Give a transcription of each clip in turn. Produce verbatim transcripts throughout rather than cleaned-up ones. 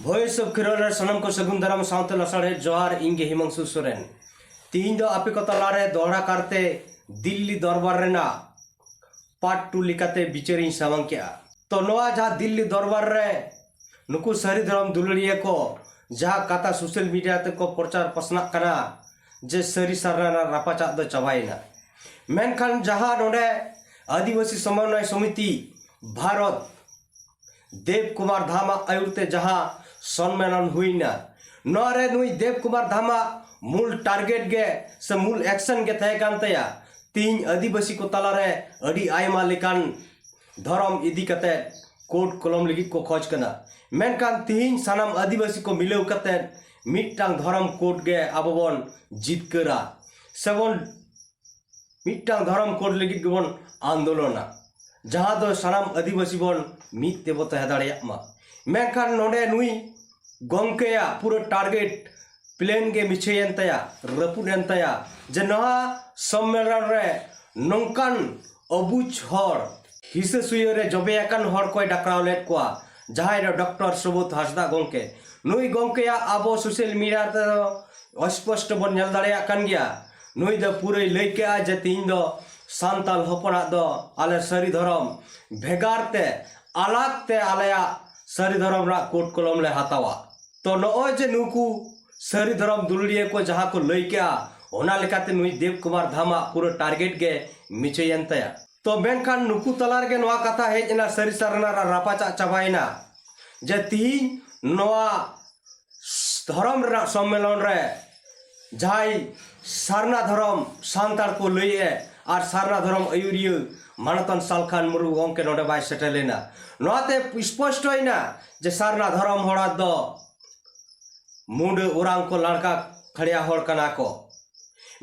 ᱦᱳᱭ, ᱥᱚᱵ ᱠᱷᱮᱨᱣᱟᱞ ᱨᱮ ᱥᱟᱱᱟᱢ ᱠᱚ ᱥᱟᱹᱜᱩᱱ ᱫᱟᱨᱟᱢ ᱥᱟᱶᱛᱮ ᱞᱟᱥᱟᱲᱦᱮᱫ ᱡᱚᱦᱟᱨ᱾ ᱤᱧ ᱜᱮ ᱦᱤᱢᱟᱝᱥᱩ ᱥᱚᱨᱮᱱ᱾ ᱛᱤᱦᱤᱧ ᱫᱚ ᱟᱯᱮ ᱠᱚ ᱛᱟᱞᱟᱨᱮ ᱫᱚᱦᱲᱟ ᱠᱟᱨᱛᱮ ᱫᱤᱞᱞᱤ ᱫᱚᱨᱵᱟᱨ ᱨᱮᱱᱟᱜ ᱯᱟᱨᱴ ᱴᱩ ᱞᱮᱠᱟᱛᱮ ᱵᱤᱪᱟᱹᱨᱤᱧ ᱥᱟᱢᱟᱝ ᱠᱮᱜᱼᱟ᱾ ᱛᱚ, ᱱᱚᱣᱟ ᱡᱟᱦᱟᱸ ᱫᱤᱞᱞᱤ ᱫᱚᱨᱵᱟᱨ ᱨᱮ ᱱᱩᱠᱩ ᱥᱟᱹᱨᱤ ᱫᱷᱚᱨᱚᱢ ᱫᱩᱞᱟᱹᱲᱤᱭᱟᱹ ᱠᱚ ᱡᱟᱦᱟᱸ ᱠᱟᱛᱷᱟ ᱥᱳᱥᱟᱞ ᱢᱤᱰᱤᱭᱟ ᱛᱮᱠᱚ ᱯᱨᱚᱪᱟᱨ ᱯᱟᱥᱱᱟᱜ ᱠᱟᱱᱟ ᱡᱮ ᱥᱟᱹᱨᱤ ᱥᱟᱨᱱᱟ ᱨᱮᱱᱟᱜ ᱨᱟᱯᱟᱪᱟᱜ ᱫᱚ ᱪᱟᱵᱟᱭᱮᱱᱟ, ᱢᱮᱱᱠᱷᱟᱱ ᱡᱟᱦᱟᱸ ᱱᱚᱰᱮ ᱟᱹᱫᱤᱵᱟᱹᱥᱤ ᱥᱚᱢᱚᱱᱱᱚᱭ ᱥᱚᱢᱤᱛᱤ ᱵᱷᱟᱨᱚᱛ ᱫᱮᱵ ᱠᱩᱢᱟᱨ ᱫᱷᱟᱢᱟᱜ ᱟᱹᱭᱩᱨ ᱛᱮ ᱡᱟᱦᱟᱸ ᱥᱚᱱᱢᱮᱞᱚᱱ ᱦᱩᱭᱱᱟ, ᱱᱚᱣᱟ ᱨᱮ ᱱᱩᱭ ᱫᱮᱵ ᱠᱩᱢᱟᱨ ᱫᱷᱟᱢᱟᱜ ᱢᱩᱞ ᱴᱟᱨᱜᱮᱴ ᱜᱮ ᱥᱮ ᱢᱩᱞ ᱮᱠᱥᱮᱱ ᱜᱮ ᱛᱟᱦᱮᱸ ᱠᱟᱱ ᱛᱟᱭᱟ ᱛᱤᱦᱤᱧ ᱟᱹᱫᱤᱵᱟᱹᱥᱤ ᱠᱚ ᱛᱟᱞᱟᱨᱮ ᱟᱹᱰᱤ ᱟᱭᱢᱟ ᱞᱮᱠᱟᱱ ᱫᱷᱚᱨᱚᱢ ᱤᱫᱤ ᱠᱟᱛᱮ ᱠᱳᱰ ᱠᱚᱞᱚᱢ ᱞᱟᱹᱜᱤᱫ ᱠᱚ ᱠᱷᱚᱡᱽ ᱠᱟᱱᱟ᱾ ᱢᱮᱱᱠᱷᱟᱱ ᱛᱤᱦᱤᱧ ᱥᱟᱱᱟᱢ ᱟᱹᱫᱤᱵᱟᱹᱥᱤ ᱠᱚ ᱢᱤᱞᱟᱹᱣ ᱠᱟᱛᱮ ᱢᱤᱫᱴᱟᱝ ᱫᱷᱚᱨᱚᱢ ᱠᱳᱰ ᱜᱮ ᱟᱵᱚ ᱵᱚᱱ ᱡᱤᱛᱠᱟᱹᱨᱟ, ᱥᱮᱵᱚᱱ ᱢᱤᱫᱴᱟᱝ ᱫᱷᱚᱨᱚᱢ ᱠᱳᱰ ᱞᱟᱹᱜᱤᱫ ᱜᱮᱵᱚᱱ ᱟᱱᱫᱳᱞᱚᱱᱟ, ᱡᱟᱦᱟᱸ ᱫᱚ ᱥᱟᱱᱟᱢ ᱟᱹᱫᱤᱵᱟᱹᱥᱤ ᱵᱚᱱ ᱢᱤᱫ ᱛᱮᱵᱚ ᱛᱟᱦᱮᱸ ᱫᱟᱲᱮᱭᱟᱜ ᱢᱟ᱾ ᱢᱮᱱᱠᱷᱟᱱ ᱱᱚᱰᱮ ᱱᱩᱭ ᱜᱚᱢᱠᱮᱭᱟᱜ ᱯᱩᱨᱟᱹ ᱴᱟᱨᱜᱮᱴ ᱯᱞᱮᱱ ᱜᱮ ᱢᱤᱪᱷᱟᱹᱭᱮᱱ ᱛᱟᱭᱟ, ᱨᱟᱹᱯᱩᱫ ᱮᱱ ᱛᱟᱭᱟ, ᱡᱮ ᱱᱚᱣᱟ ᱥᱚᱢᱢᱮᱞᱚᱱ ᱨᱮ ᱱᱚᱝᱠᱟᱱ ᱚᱵᱩᱡᱽ ᱦᱚᱲ, ᱦᱤᱥᱟᱹ ᱥᱩᱭᱟᱹ ᱨᱮ ᱡᱚᱵᱮ ᱟᱠᱟᱱ ᱦᱚᱲ ᱠᱚᱭ ᱰᱟᱠᱨᱟᱣ ᱞᱮᱫ ᱠᱚᱣᱟ, ᱡᱟᱦᱟᱸᱭ ᱫᱚ ᱰᱚᱠᱴᱚᱨ ᱥᱩᱵᱳᱫᱷ ᱦᱟᱸᱥᱫᱟ ᱜᱚᱢᱠᱮ᱾ ᱱᱩᱭ ᱜᱚᱢᱠᱮᱭᱟᱜ ᱟᱵᱚ ᱥᱳᱥᱟᱞ ᱢᱤᱰᱤᱭᱟ ᱨᱮᱫᱚ ᱚᱥᱯᱚᱥᱴᱚ ᱵᱚᱱ ᱧᱮᱞ ᱫᱟᱲᱮᱭᱟᱜ ᱠᱟᱱ ᱜᱮᱭᱟ᱾ ᱱᱩᱭ ᱫᱚ ᱯᱩᱨᱟᱹᱭ ᱞᱟᱹᱭ ᱠᱮᱜᱼᱟ ᱡᱮ ᱛᱤᱦᱤᱧ ᱫᱚ ᱥᱟᱱᱛᱟᱲ ᱦᱚᱯᱚᱱᱟᱜ ᱫᱚ ᱟᱞᱮ ᱥᱟᱹᱨᱤ ᱫᱷᱚᱨᱚᱢ ᱵᱷᱮᱜᱟᱨ ᱛᱮ, ᱟᱞᱟᱜᱽ ᱛᱮ ᱟᱞᱮᱭᱟᱜ ᱥᱟᱹᱨᱤ ᱫᱷᱚᱨᱚᱢ ᱨᱮᱱᱟᱜ ᱠᱳᱰ ᱠᱚᱞᱚᱢ ᱞᱮ ᱦᱟᱛᱟᱣᱟ᱾ ᱛᱚ, ᱱᱚᱜᱼᱚᱭ ᱡᱮ ᱱᱩᱠᱩ ᱥᱟᱹᱨᱤ ᱫᱷᱚᱨᱚᱢ ᱫᱩᱞᱟᱹᱲᱤᱭᱟᱹ ᱠᱚ ᱡᱟᱦᱟᱸ ᱠᱚ ᱞᱟᱹᱭ ᱠᱮᱜᱼᱟ, ᱚᱱᱟ ᱞᱮᱠᱟᱛᱮ ᱱᱩᱭ ᱫᱮᱵ ᱠᱩᱢᱟᱨ ᱫᱷᱟᱢᱟᱜ ᱯᱩᱨᱟᱹ ᱴᱟᱨᱜᱮᱴ ᱜᱮ ᱢᱤᱪᱷᱟᱹᱭᱮᱱ ᱛᱟᱭᱟ᱾ ᱛᱚ, ᱢᱮᱱᱠᱷᱟᱱ ᱱᱩᱠᱩ ᱛᱟᱞᱟ ᱨᱮᱜᱮ ᱱᱚᱣᱟ ᱠᱟᱛᱷᱟ ᱦᱮᱡ ᱮᱱᱟ, ᱥᱟᱹᱨᱤ ᱥᱟᱨᱱᱟ ᱨᱮᱱᱟᱜ ᱨᱟᱯᱟᱪᱟᱜ ᱪᱟᱵᱟᱭᱮᱱᱟ, ᱡᱮ ᱛᱤᱦᱤᱧ ᱱᱚᱣᱟ ᱫᱷᱚᱨᱚᱢ ᱨᱮᱱᱟᱜ ᱥᱚᱢᱢᱮᱞᱚᱱ ᱨᱮ ᱡᱟᱦᱟᱸᱭ ᱥᱟᱨᱱᱟ ᱫᱷᱚᱨᱚᱢ ᱥᱟᱱᱛᱟᱲ ᱠᱚ ᱞᱟᱹᱭᱮᱫ ᱟᱨ ᱥᱟᱨᱱᱟ ᱫᱷᱚᱨᱚᱢ ᱟᱹᱭᱩᱨᱤᱭᱟᱹ ᱢᱟᱱᱚᱛᱟᱱ ᱥᱟᱞᱠᱷᱟᱱ ᱢᱩᱨᱢᱩ ᱜᱚᱢᱠᱮ ᱱᱚᱰᱮ ᱵᱟᱭ ᱥᱮᱴᱮᱨ ᱞᱮᱱᱟ᱾ ᱱᱚᱣᱟᱛᱮ ᱥᱯᱚᱥᱴᱚᱭᱮᱱᱟ ᱡᱮ ᱥᱟᱨᱱᱟ ᱫᱷᱚᱨᱚᱢ ᱦᱚᱲᱟᱜ ᱫᱚ ᱢᱩᱰᱟᱹ ᱚᱨᱟᱝ ᱠᱚ ᱞᱟᱲᱠᱟ ᱠᱷᱟᱲᱭᱟ ᱦᱚᱲ ᱠᱟᱱᱟ ᱠᱚ᱾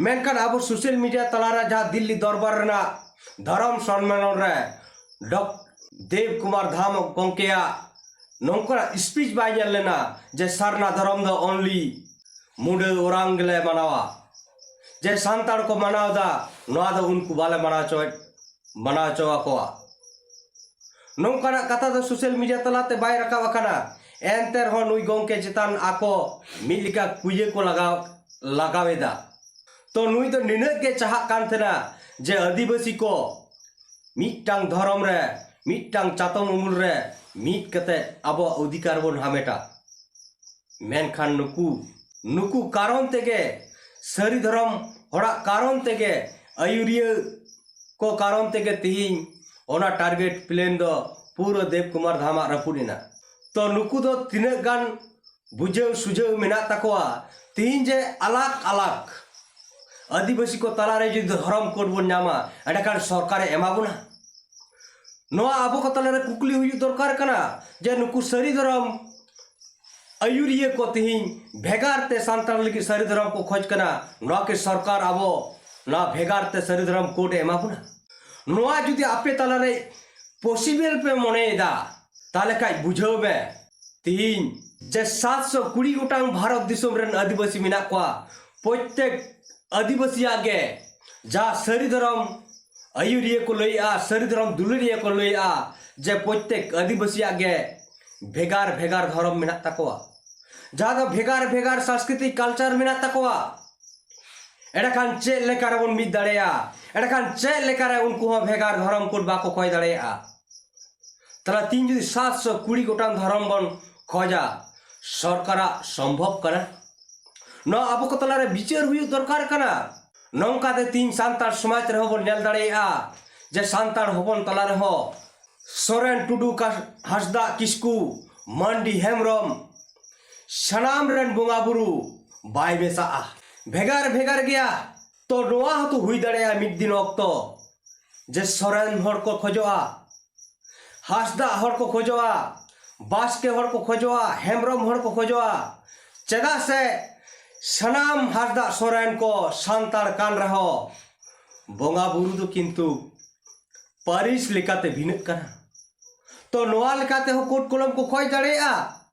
ᱢᱮᱱᱠᱷᱟᱱ ᱟᱵᱚ ᱥᱳᱥᱟᱞ ᱢᱤᱰᱤᱭᱟ ᱛᱟᱞᱟᱨᱮ ᱡᱟᱦᱟᱸ ᱫᱤᱞᱞᱤ ᱫᱚᱨᱵᱟᱨ ᱨᱮᱱᱟᱜ ᱫᱷᱚᱨᱚᱢ ᱥᱚᱱᱢᱮᱞᱚᱱ ᱨᱮ ᱰᱚᱠ ᱫᱮᱵ ᱠᱩᱢᱟᱨ ᱫᱷᱟᱢ ᱜᱚᱢᱠᱮᱭᱟᱜ ᱱᱚᱝᱠᱟᱱᱟᱜ ᱥᱯᱤᱪ ᱵᱟᱭ ᱧᱮᱞ ᱞᱮᱱᱟ ᱡᱮ ᱥᱟᱨᱱᱟ ᱫᱷᱚᱨᱚᱢ ᱫᱚ only ᱢᱩᱰᱟᱹ ᱚᱨᱟᱝ ᱜᱮᱞᱮ ᱢᱟᱱᱟᱣᱟ, ᱡᱮ ᱥᱟᱱᱛᱟᱲ ᱠᱚ ᱢᱟᱱᱟᱣ ᱮᱫᱟ, ᱱᱚᱣᱟ ᱫᱚ ᱩᱱᱠᱩ ᱵᱟᱞᱮ ᱢᱟᱱᱟᱣ ᱦᱚᱪᱚᱭᱮᱫ, ᱢᱟᱱᱟᱣ ᱦᱚᱪᱚ ᱟᱠᱚᱣᱟ᱾ ᱱᱚᱝᱠᱟᱱᱟᱜ ᱠᱟᱛᱷᱟ ᱫᱚ ᱥᱳᱥᱟᱞ ᱢᱤᱰᱤᱭᱟ ᱛᱟᱞᱟᱛᱮ ᱵᱟᱭ ᱨᱟᱠᱟᱵ ᱟᱠᱟᱱᱟ᱾ ᱮᱱᱛᱮ ᱨᱮᱦᱚᱸ ᱱᱩᱭ ᱜᱚᱢᱠᱮ ᱪᱮᱛᱟᱱ ᱟᱠᱚ ᱢᱤᱫ ᱞᱮᱠᱟ ᱠᱩᱭᱟᱹ ᱠᱚ ᱞᱟᱜᱟᱣ ᱞᱟᱜᱟᱣ ᱮᱫᱟ᱾ ᱛᱚ ᱱᱩᱭ ᱫᱚ ᱱᱤᱱᱟᱹᱜ ᱜᱮ ᱪᱟᱦᱟᱜ ᱠᱟᱱ ᱛᱟᱦᱮᱱᱟ ᱡᱮ ᱟᱹᱫᱤᱵᱟᱹᱥᱤ ᱠᱚ ᱢᱤᱫᱴᱟᱝ ᱫᱷᱚᱨᱚᱢ ᱨᱮ, ᱢᱤᱫᱴᱟᱝ ᱪᱟᱛᱚᱢ ᱩᱢᱩᱞ ᱨᱮ ᱢᱤᱫ ᱠᱟᱛᱮ ᱟᱵᱚᱣᱟᱜ ᱚᱫᱷᱤᱠᱟᱨ ᱵᱚᱱ ᱦᱟᱢᱮᱴᱟ᱾ ᱢᱮᱱᱠᱷᱟᱱ ᱱᱩᱠᱩ ᱱᱩᱠᱩ ᱠᱟᱨᱚᱱ ᱛᱮᱜᱮ, ᱥᱟᱹᱨᱤ ᱫᱷᱚᱨᱚᱢ ᱦᱚᱲᱟᱜ ᱠᱟᱨᱚᱱ ᱛᱮᱜᱮ, ᱟᱹᱭᱩᱨᱤᱭᱟᱹ ᱠᱚ ᱠᱟᱨᱚᱱ ᱛᱮᱜᱮ ᱛᱤᱦᱤᱧ ᱚᱱᱟ ᱴᱟᱨᱜᱮᱴ ᱯᱞᱮᱱ ᱫᱚ ᱯᱩᱨᱟᱹ ᱫᱮᱵ ᱠᱩᱢᱟᱨ ᱫᱷᱟᱢᱟᱜ ᱨᱟᱹᱯᱩᱫ ᱮᱱᱟ᱾ ᱛᱚ ᱱᱩᱠᱩ ᱫᱚ ᱛᱤᱱᱟᱹᱜ ᱜᱟᱱ ᱵᱩᱡᱷᱟᱹᱣ ᱥᱩᱡᱷᱟᱹᱣ ᱢᱮᱱᱟᱜ ᱛᱟᱠᱚᱣᱟ? ᱛᱤᱦᱤᱧ ᱡᱮ ᱟᱞᱟᱜᱽ ᱟᱞᱟᱜᱽ ᱟᱹᱫᱤᱵᱟᱹᱥᱤ ᱠᱚ ᱛᱟᱞᱟᱨᱮ ᱡᱩᱫᱤ ᱫᱷᱚᱨᱚᱢ ᱠᱳᱰ ᱵᱚᱱ ᱧᱟᱢᱟ, ᱮᱸᱰᱮᱠᱷᱟᱱ ᱥᱚᱨᱠᱟᱨᱮ ᱮᱢᱟ ᱵᱚᱱᱟ? ᱱᱚᱣᱟ ᱟᱵᱚ ᱠᱚ ᱛᱟᱞᱟᱨᱮ ᱠᱩᱠᱞᱤ ᱦᱩᱭᱩᱜ ᱫᱚᱨᱠᱟᱨ ᱠᱟᱱᱟ ᱡᱮ ᱱᱩᱠᱩ ᱥᱟᱹᱨᱤ ᱫᱷᱚᱨᱚᱢ ᱟᱹᱭᱩᱨᱤᱭᱟᱹ ᱠᱚ ᱛᱤᱦᱤᱧ ᱵᱷᱮᱜᱟᱨ ᱛᱮ ᱥᱟᱱᱛᱟᱲ ᱞᱟᱹᱜᱤᱫ ᱥᱟᱹᱨᱤ ᱫᱷᱚᱨᱚᱢ ᱠᱚ ᱠᱷᱚᱡᱽ ᱠᱟᱱᱟ, ᱱᱚᱣᱟ ᱠᱤ ᱥᱚᱨᱠᱟᱨ ᱟᱵᱚ ᱱᱚᱣᱟ ᱵᱷᱮᱜᱟᱨ ᱛᱮ ᱥᱟᱹᱨᱤ ᱫᱷᱚᱨᱚᱢ ᱠᱳᱰ ᱮ ᱮᱢᱟ ᱵᱚᱱᱟ? ᱱᱚᱣᱟ ᱡᱩᱫᱤ ᱟᱯᱮ ᱛᱟᱞᱟᱨᱮ ᱯᱚᱥᱤᱵᱮᱞ ᱯᱮ ᱢᱚᱱᱮᱭᱮᱫᱟ, ᱛᱟᱦᱞᱮ ᱠᱷᱟᱡ ᱵᱩᱡᱷᱟᱹᱣ ᱢᱮ, ᱛᱤᱦᱤᱧ ᱡᱮ ᱥᱟᱛᱥᱚ ᱠᱩᱲᱤ ᱜᱚᱴᱟᱝ ᱵᱷᱟᱨᱚᱛ ᱫᱤᱥᱚᱢ ᱨᱮᱱ ᱟᱹᱫᱤᱵᱟᱹᱥᱤ ᱢᱮᱱᱟᱜ ᱠᱚᱣᱟ, ᱯᱨᱚᱛᱮᱠ ᱟᱹᱫᱤᱵᱟᱹᱥᱤᱭᱟᱜ ᱜᱮ ᱡᱟ ᱥᱟᱹᱨᱤ ᱫᱷᱚᱨᱚᱢ ᱟᱹᱭᱩᱨᱤᱭᱟᱹ ᱠᱚ ᱞᱟᱹᱭᱮᱜᱼᱟ, ᱥᱟᱹᱨᱤ ᱫᱷᱚᱨᱚᱢ ᱫᱩᱞᱟᱹᱲᱤᱭᱟᱹ ᱠᱚ ᱞᱟᱹᱭᱮᱜᱼᱟ ᱡᱮ ᱯᱨᱚᱛᱮᱠ ᱟᱹᱫᱤᱵᱟᱹᱥᱤᱭᱟᱜ ᱜᱮ ᱵᱷᱮᱜᱟᱨ ᱵᱷᱮᱜᱟᱨ ᱫᱷᱚᱨᱚᱢ ᱢᱮᱱᱟᱜ ᱛᱟᱠᱚᱣᱟ, ᱡᱟᱦᱟᱸ ᱫᱚ ᱵᱷᱮᱜᱟᱨ ᱵᱷᱮᱜᱟᱨ ᱥᱟᱝᱥᱠᱨᱤᱛᱤᱠ ᱠᱟᱞᱪᱟᱨ ᱢᱮᱱᱟᱜ ᱛᱟᱠᱚᱣᱟ᱾ ᱮᱸᱰᱮᱠᱷᱟᱱ ᱪᱮᱫ ᱞᱮᱠᱟ ᱨᱮᱵᱚᱱ ᱢᱤᱫ ᱫᱟᱲᱮᱭᱟᱜᱼᱟ? ᱮᱸᱰᱮᱠᱷᱟᱱ ᱪᱮᱫ ᱞᱮᱠᱟ ᱨᱮ ᱩᱱᱠᱩ ᱦᱚᱸ ᱵᱷᱮᱜᱟᱨ ᱫᱷᱚᱨᱚᱢ ᱠᱳᱰ ᱵᱟᱠᱚ ᱠᱚᱭ ᱫᱟᱲᱮᱭᱟᱜᱼᱟ? ᱛᱟᱦᱞᱮ ᱛᱤᱦᱤᱧ ᱡᱩᱫᱤ ᱥᱟᱛᱥᱚ ᱠᱩᱲᱤ ᱜᱚᱴᱟᱝ ᱫᱷᱚᱨᱚᱢ ᱵᱚᱱ ᱠᱷᱚᱡᱟ, ᱥᱚᱨᱠᱟᱨᱟᱜ ᱥᱚᱢᱵᱷᱚᱵ ᱠᱟᱱᱟ? ᱱᱚᱣᱟ ᱟᱵᱚ ᱠᱚ ᱛᱟᱞᱟᱨᱮ ᱵᱤᱪᱟᱹᱨ ᱦᱩᱭᱩᱜ ᱫᱚᱨᱠᱟᱨ ᱠᱟᱱᱟ᱾ ᱱᱚᱝᱠᱟᱛᱮ ᱛᱤᱦᱤᱧ ᱥᱟᱱᱛᱟᱲ ᱥᱚᱢᱟᱡᱽ ᱨᱮᱦᱚᱸ ᱵᱚᱱ ᱧᱮᱞ ᱫᱟᱲᱮᱭᱟᱜᱼᱟ ᱡᱮ ᱥᱟᱱᱛᱟᱲ ᱦᱚᱯᱚᱱ ᱛᱟᱞᱟ ᱨᱮᱦᱚᱸ ᱥᱚᱨᱮᱱ, ᱴᱩᱰᱩ, ᱠᱟ-, ᱦᱟᱸᱥᱫᱟ, ᱠᱤᱥᱠᱩ, ᱢᱟᱱᱰᱤ, ᱦᱮᱢᱵᱨᱚᱢ, ᱥᱟᱱᱟᱢ ᱨᱮᱱ ᱵᱚᱸᱜᱟ ᱵᱩᱨᱩ ᱵᱟᱭ ᱢᱮᱥᱟᱜᱼᱟ᱾ ᱵᱷᱮᱜᱟᱨ ᱵᱷᱮᱜᱟᱨ ᱜᱮᱭᱟ᱾ ᱛᱚ ᱱᱚᱣᱟ ᱦᱚᱸᱛᱚ ᱦᱩᱭ ᱫᱟᱲᱮᱭᱟᱜᱼᱟ ᱢᱤᱫ ᱫᱤᱱ ᱚᱠᱛᱚ ᱡᱮ ᱥᱚᱨᱮᱱ ᱦᱚᱲ ᱠᱚ ᱠᱷᱚᱡᱚᱜᱼᱟ, ᱦᱟᱸᱥᱫᱟ ᱦᱚᱲ ᱠᱚ ᱠᱷᱚᱡᱚᱜᱼᱟ, ᱵᱟᱥᱠᱮ ᱦᱚᱲ ᱠᱚ ᱠᱷᱚᱡᱚᱜᱼᱟ, ᱦᱮᱢᱵᱨᱚᱢ ᱦᱚᱲ ᱠᱚ ᱠᱷᱚᱡᱚᱜᱼᱟ᱾ ᱪᱮᱫᱟᱜ ᱥᱮ ᱥᱟᱱᱟᱢ ᱦᱟᱸᱥᱫᱟ ᱥᱚᱨᱮᱱ ᱠᱚ ᱥᱟᱱᱛᱟᱲ ᱠᱟᱱ ᱨᱮᱦᱚᱸ ᱵᱚᱸᱜᱟ ᱵᱩᱨᱩ ᱫᱚ ᱠᱤᱱᱛᱩ ᱯᱟᱹᱨᱤᱥ ᱞᱮᱠᱟᱛᱮ ᱵᱷᱤᱱᱟᱹᱜ ᱠᱟᱱᱟ᱾ ᱛᱚ ᱱᱚᱣᱟ ᱞᱮᱠᱟᱛᱮ ᱦᱚᱸ ᱠᱳᱰ ᱠᱚᱞᱚᱢ ᱠᱚ ᱠᱷᱚᱡ ᱫᱟᱲᱮᱭᱟᱜᱼᱟ,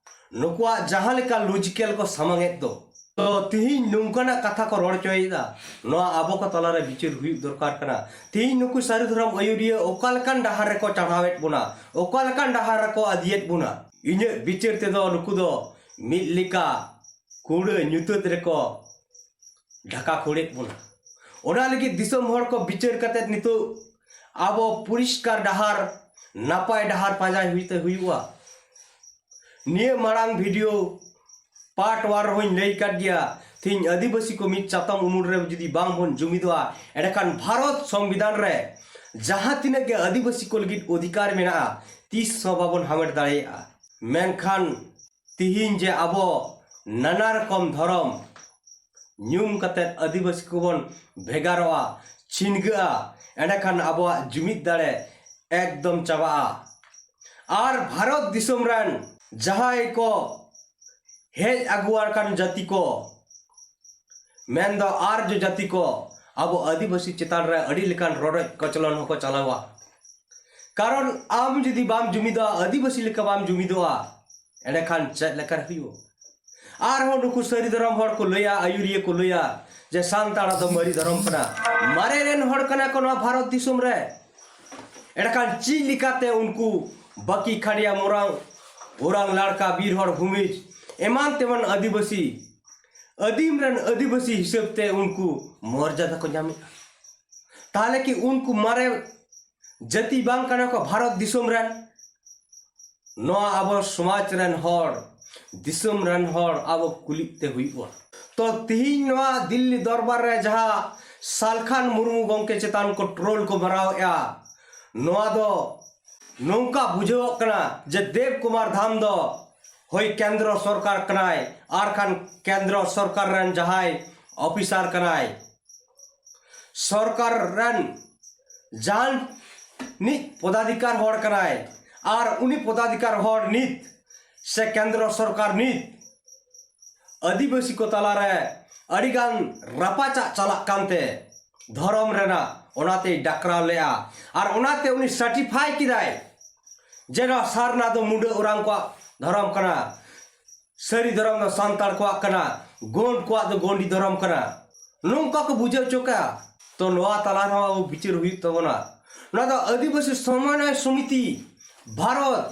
ᱱᱩᱠᱩᱣᱟᱜ ᱡᱟᱦᱟᱸ ᱞᱮᱠᱟ ᱞᱚᱡᱤᱠᱮᱞ ᱠᱚ ᱥᱟᱢᱟᱝ ᱮᱫ ᱫᱚ᱾ ᱛᱚ ᱛᱤᱦᱤᱧ ᱱᱚᱝᱠᱟᱱᱟᱜ ᱠᱟᱛᱷᱟ ᱠᱚ ᱨᱚᱲ ᱦᱚᱪᱚᱭᱮᱫᱟ, ᱱᱚᱣᱟ ᱟᱵᱚ ᱠᱚ ᱛᱟᱞᱟᱨᱮ ᱵᱤᱪᱟᱹᱨ ᱦᱩᱭᱩᱜ ᱫᱚᱨᱠᱟᱨ ᱠᱟᱱᱟ᱾ ᱛᱤᱦᱤᱧ ᱱᱩᱠᱩ ᱥᱟᱹᱨᱤ ᱫᱷᱚᱨᱚᱢ ᱟᱹᱭᱩᱨᱤᱭᱟᱹ ᱚᱠᱟ ᱞᱮᱠᱟᱱ ᱰᱟᱦᱟᱨ ᱨᱮᱠᱚ ᱪᱟᱲᱦᱟᱣᱮᱫ ᱵᱚᱱᱟ, ᱚᱠᱟ ᱞᱮᱠᱟᱱ ᱰᱟᱦᱟᱨ ᱨᱮᱠᱚ ᱤᱫᱤᱭᱮᱫ ᱵᱚᱱᱟ, ᱤᱧᱟᱹᱜ ᱵᱤᱪᱟᱹᱨ ᱛᱮᱫᱚ ᱱᱩᱠᱩ ᱫᱚ ᱢᱤᱫ ᱞᱮᱠᱟ ᱠᱩᱲᱟᱹ ᱧᱩᱛᱟᱹᱛ ᱨᱮᱠᱚ ᱰᱷᱟᱠᱟ ᱠᱷᱳᱲᱮᱫ ᱵᱚᱱᱟ᱾ ᱚᱱᱟ ᱞᱟᱹᱜᱤᱫ ᱫᱤᱥᱚᱢ ᱦᱚᱲ ᱠᱚ ᱵᱤᱪᱟᱹᱨ ᱠᱟᱛᱮᱫ ᱱᱤᱛᱚᱜ ᱟᱵᱚ ᱯᱚᱨᱤᱥᱠᱟᱨ ᱰᱟᱦᱟᱨ, ᱱᱟᱯᱟᱭ ᱰᱟᱦᱟᱨ ᱯᱟᱸᱡᱟᱭ ᱦᱩᱭᱛᱮ ᱦᱩᱭᱩᱜᱼᱟ᱾ ᱱᱤᱭᱟᱹ ᱢᱟᱲᱟᱝ ᱵᱷᱤᱰᱤᱭᱳ ᱯᱟᱨᱴ ᱳᱣᱟᱱ ᱨᱮᱦᱚᱸᱧ ᱞᱟᱹᱭ ᱟᱠᱟᱫ ᱜᱮᱭᱟ, ᱛᱮᱦᱮᱧ ᱟᱹᱫᱤᱵᱟᱹᱥᱤ ᱠᱚ ᱢᱤᱫ ᱪᱟᱛᱚᱢ ᱩᱢᱩᱞ ᱨᱮ ᱡᱩᱫᱤ ᱵᱟᱝ ᱵᱚᱱ ᱡᱩᱢᱤᱫᱚᱜᱼᱟ, ᱮᱸᱰᱮᱠᱷᱟᱱ ᱵᱷᱟᱨᱚᱛ ᱥᱚᱝᱵᱤᱫᱷᱟᱱ ᱨᱮ ᱡᱟᱦᱟᱸ ᱛᱤᱱᱟᱹᱜ ᱜᱮ ᱟᱹᱫᱤᱵᱟᱹᱥᱤ ᱠᱚ ᱞᱟᱹᱜᱤᱫ ᱚᱫᱷᱤᱠᱟᱨ ᱢᱮᱱᱟᱜᱼᱟ, ᱛᱤᱥ ᱦᱚᱸ ᱵᱟᱵᱚᱱ ᱦᱟᱢᱮᱴ ᱫᱟᱲᱮᱭᱟᱜᱼᱟ᱾ ᱢᱮᱱᱠᱷᱟᱱ ᱛᱤᱦᱤᱧ ᱡᱮ ᱟᱵᱚ ᱱᱟᱱᱟ ᱨᱚᱠᱚᱢ ᱫᱷᱚᱨᱚᱢ ᱧᱩᱢ ᱠᱟᱛᱮᱫ ᱟᱹᱫᱤᱵᱟᱹᱥᱤ ᱠᱚᱵᱚᱱ ᱵᱷᱮᱜᱟᱨᱚᱜᱼᱟ, ᱪᱷᱤᱱᱜᱟᱹᱜᱼᱟ, ᱮᱸᱰᱮᱠᱷᱟᱱ ᱟᱵᱚᱣᱟᱜ ᱡᱩᱢᱤᱫ ᱫᱟᱲᱮ ᱮᱠᱫᱚᱢ ᱪᱟᱵᱟᱜᱼᱟ᱾ ᱟᱨ ᱵᱷᱟᱨᱚᱛ ᱫᱤᱥᱚᱢ ᱨᱮᱱ ᱡᱟᱦᱟᱸᱭ ᱠᱚ ᱦᱮᱡ ᱟᱹᱜᱩ ᱟᱠᱟᱱ ᱡᱟᱹᱛᱤ ᱠᱚ, ᱢᱮᱱᱫᱚ ᱟᱨᱡᱚ ᱡᱟᱹᱛᱤ ᱠᱚ, ᱟᱵᱚ ᱟᱹᱫᱤᱵᱟᱹᱥᱤ ᱪᱮᱛᱟᱱ ᱨᱮ ᱟᱹᱰᱤ ᱞᱮᱠᱟᱱ ᱨᱚᱰᱚᱡ ᱠᱚᱪᱞᱚᱱ ᱦᱚᱸᱠᱚ ᱪᱟᱞᱟᱣᱟ᱾ ᱠᱟᱨᱚᱱ ᱟᱢ ᱡᱩᱫᱤ ᱵᱟᱢ ᱡᱩᱢᱤᱫᱚᱜᱼᱟ, ᱟᱹᱫᱤᱵᱟᱹᱥᱤ ᱞᱮᱠᱟ ᱵᱟᱢ ᱡᱩᱢᱤᱫᱚᱜᱼᱟ, ᱮᱸᱰᱮᱠᱷᱟᱱ ᱪᱮᱫ ᱞᱮᱠᱟᱨᱮ ᱦᱩᱭᱩᱜᱼᱟ? ᱟᱨᱦᱚᱸ ᱱᱩᱠᱩ ᱥᱟᱹᱨᱤ ᱫᱷᱚᱨᱚᱢ ᱦᱚᱲ ᱠᱚ ᱞᱟᱹᱭᱟ, ᱟᱹᱭᱩᱨᱤᱭᱟᱹ ᱠᱚ ᱞᱟᱹᱭᱟ ᱡᱮ ᱥᱟᱱᱛᱟᱲ ᱫᱚ ᱢᱟᱹᱨᱤ ᱫᱷᱚᱨᱚᱢ ᱠᱟᱱᱟ᱾ ᱢᱟᱨᱮ ᱨᱮᱱ ᱦᱚᱲ ᱠᱟᱱᱟ ᱠᱚ ᱱᱚᱣᱟ ᱵᱷᱟᱨᱚᱛ ᱫᱤᱥᱚᱢ ᱨᱮ᱾ ᱮᱸᱰᱮᱠᱷᱟᱱ ᱪᱮᱫ ᱞᱮᱠᱟᱛᱮ ᱩᱱᱠᱩ ᱵᱟᱹᱠᱤ ᱠᱷᱟᱰᱤᱭᱟ, ᱢᱳᱨᱟᱝ, ᱳᱨᱟᱝ, ᱞᱟᱲᱠᱟ, ᱵᱤᱨ ᱦᱚᱲ, ᱵᱷᱩᱢᱤᱡᱽ, ᱮᱢᱟᱱ ᱛᱮᱢᱟᱱ ᱟᱹᱫᱤᱵᱟᱹᱥᱤ, ᱟᱹᱫᱤᱢ ᱨᱮᱱ ᱟᱹᱫᱤᱵᱟᱹᱥᱤ ᱦᱤᱥᱟᱹᱵ ᱛᱮ ᱩᱱᱠᱩ ᱢᱚᱨᱡᱟᱫᱟ ᱠᱚ ᱧᱟᱢᱮᱫᱼᱟ? ᱛᱟᱦᱚᱞᱮ ᱠᱤ ᱩᱱᱠᱩ ᱢᱟᱨᱮ ᱡᱟᱹᱛᱤ ᱵᱟᱝ ᱠᱟᱱᱟ ᱠᱚ ᱵᱷᱟᱨᱚᱛ ᱫᱤᱥᱚᱢ ᱨᱮᱱ? ᱱᱚᱣᱟ ᱟᱵᱚ ᱥᱚᱢᱟᱡᱽ ᱨᱮᱱ ᱦᱚᱲ, ᱫᱤᱥᱚᱢ ᱨᱮᱱ ᱦᱚᱲ ᱟᱵᱚ ᱠᱩᱞᱤᱜ ᱛᱮ ᱦᱩᱭᱩᱜᱼᱟ᱾ ᱛᱚ ᱛᱤᱦᱤᱧ ᱱᱚᱣᱟ ᱫᱤᱞᱞᱤ ᱫᱚᱨᱵᱟᱨ ᱨᱮ ᱡᱟᱦᱟᱸ ᱥᱟᱞᱠᱷᱟᱱ ᱢᱩᱨᱢᱩ ᱜᱚᱢᱠᱮ ᱪᱮᱛᱟᱱ ᱠᱚ ᱴᱨᱳᱞ ᱠᱚ ᱢᱟᱨᱟᱣᱮᱫᱼᱟ, ᱱᱚᱣᱟ ᱫᱚ ᱱᱚᱝᱠᱟ ᱵᱩᱡᱷᱟᱹᱣᱚᱜ ᱠᱟᱱᱟ ᱡᱮ ᱫᱮᱵ ᱠᱩᱢᱟᱨ ᱫᱷᱟᱢ ᱫᱚ ᱦᱳᱭ ᱠᱮᱱᱫᱨᱚ ᱥᱚᱨᱠᱟᱨ ᱠᱟᱱᱟᱭ, ᱟᱨ ᱠᱷᱟᱱ ᱠᱮᱱᱫᱨᱚ ᱥᱚᱨᱠᱟᱨ ᱨᱮᱱ ᱡᱟᱦᱟᱸᱭ ᱚᱯᱷᱤᱥᱟᱨ ᱠᱟᱱᱟᱭ, ᱥᱚᱨᱠᱟᱨ ᱨᱮᱱ ᱡᱟᱦᱟᱱᱤᱡ ᱯᱚᱫᱟᱫᱷᱤᱠᱟᱨ ᱦᱚᱲ ᱠᱟᱱᱟᱭ, ᱟᱨ ᱩᱱᱤ ᱯᱚᱫᱟᱫᱷᱤᱠᱟᱨ ᱦᱚᱲ ᱱᱤᱛ ᱥᱮ ᱠᱮᱱᱫᱨᱚ ᱥᱚᱨᱠᱟᱨ ᱱᱤᱛ ᱟᱹᱫᱤᱵᱟᱹᱥᱤ ᱠᱚ ᱛᱟᱞᱟᱨᱮ ᱟᱹᱰᱤᱜᱟᱱ ᱨᱟᱯᱟᱪᱟᱜ ᱪᱟᱞᱟᱜ ᱠᱟᱱᱛᱮ ᱫᱷᱚᱨᱚᱢ ᱨᱮᱱᱟᱜ, ᱚᱱᱟᱛᱮᱭ ᱰᱟᱠᱨᱟᱣ ᱞᱮᱫᱼᱟ᱾ ᱟᱨ ᱚᱱᱟᱛᱮ ᱩᱱᱤ ᱥᱟᱨᱴᱤᱯᱷᱟᱭ ᱠᱮᱫᱟᱭ ᱡᱮ ᱱᱚᱣᱟ ᱥᱟᱨᱱᱟ ᱫᱚ ᱢᱩᱰᱟᱹ ᱳᱨᱟᱝ ᱠᱚᱣᱟᱜ ᱫᱷᱚᱨᱚᱢ ᱠᱟᱱᱟ, ᱥᱟᱹᱨᱤ ᱫᱷᱚᱨᱚᱢ ᱫᱚ ᱥᱟᱱᱛᱟᱲ ᱠᱚᱣᱟᱜ ᱠᱟᱱᱟ, ᱜᱳᱸᱰ ᱠᱚᱣᱟᱜ ᱫᱚ ᱜᱳᱸᱰᱤ ᱫᱷᱚᱨᱚᱢ ᱠᱟᱱᱟ᱾ ᱱᱚᱝᱠᱟ ᱠᱚ ᱵᱩᱡᱷᱟᱹᱣ ᱦᱚᱪᱚ ᱠᱟᱜᱼᱟ᱾ ᱛᱚ ᱱᱚᱣᱟ ᱛᱟᱞᱟ ᱨᱮᱦᱚᱸ ᱟᱵᱚ ᱵᱤᱪᱟᱹᱨ ᱦᱩᱭᱩᱜ ᱛᱟᱵᱚᱱᱟ᱾ ᱱᱚᱣᱟ ᱫᱚ ᱟᱹᱫᱤᱵᱟᱹᱥᱤ ᱥᱚᱢᱚᱱᱚᱭ ᱥᱚᱢᱤᱛᱤ ᱵᱷᱟᱨᱚᱛ